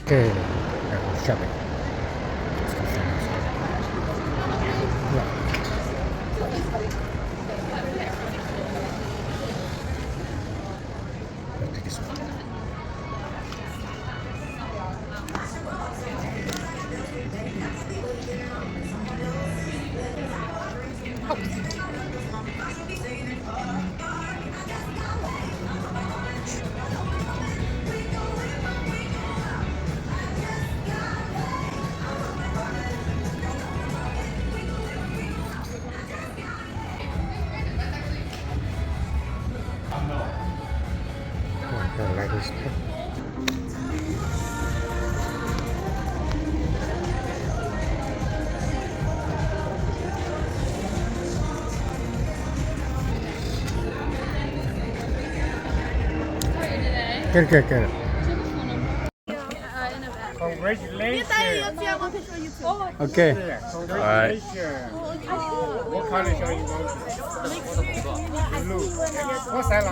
Okay, that will shove it. Let's go find this one. Yeah. I'll take this one. Get it, get it, get it. Congratulations. Okay. All right. Congratulations. What color are you going to? Blue. What size?